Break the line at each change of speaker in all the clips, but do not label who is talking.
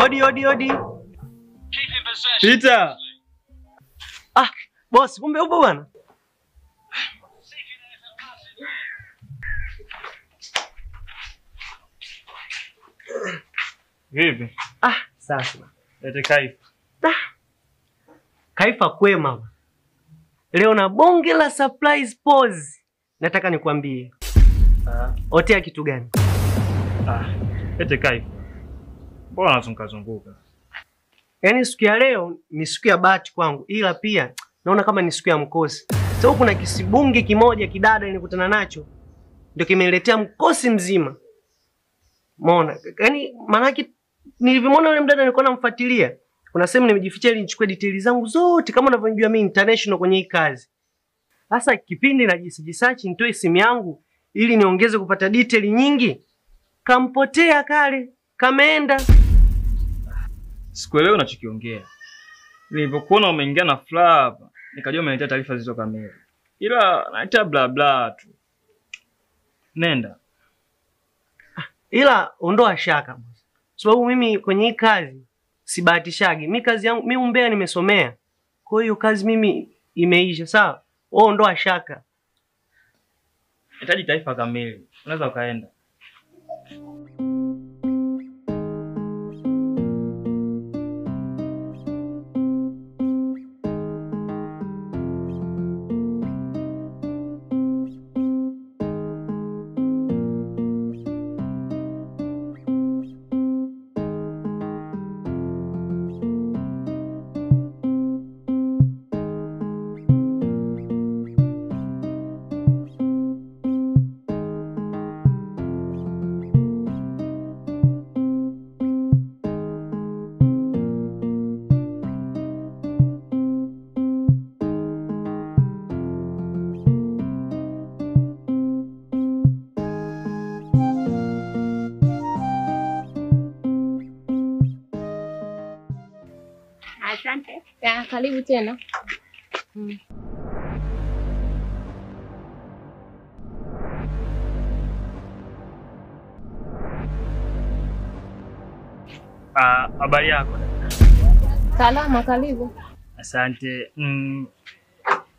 Odi odi odi.
Peter.
Ah, boss, kumbe upo bwana?
Vipi?
Ah, sasa.
Lete Kaifa.
Ah. Kaifa kwema. Leo na bonge la surprise pose. Nataka nikwambie.
Ah.
Otea kitu gani?
Ah, lete Kaifa. Mbona unazunguka zunguka?
Yaani siku ya leo ni siku ya bahati kwangu, ila pia naona kama ni siku ya mkosi. Sababu kuna kisibunge kimoja kidada nilikutana nacho ndio kimeniletea mkosi mzima. Umeona? Yaani maana nilivyomwona yule mdada nilikuwa namfuatilia. Kuna sehemu nimejificha ili nichukue details zangu zote kama unavyojua mimi international kwenye hii kazi. Sasa kipindi najisearch nitoe simu yangu ili niongeze kupata detail nyingi, kampotea kale, kameenda.
Sikuelewi unachokiongea. Nilipokuona umeingia na furaha hapa, nikajua umeniletea taarifa zilizo kamili. Ila naita bla bla tu. Nenda.
Ila ondoa shaka boss. Sababu mimi kwenye hii kazi sibahatishagi. Mimi kazi yangu mimi umbea nimesomea. Kwa hiyo kazi mimi imeisha, sawa? Wewe ondoa shaka.
Nahitaji taarifa kamili. Unaweza ukaenda.
Asante. Ya, karibu tena.
Ah, habari yako?
Salama, karibu.
Asante.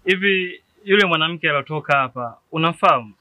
Hivi yule mwanamke aliyotoka hapa unamfahamu?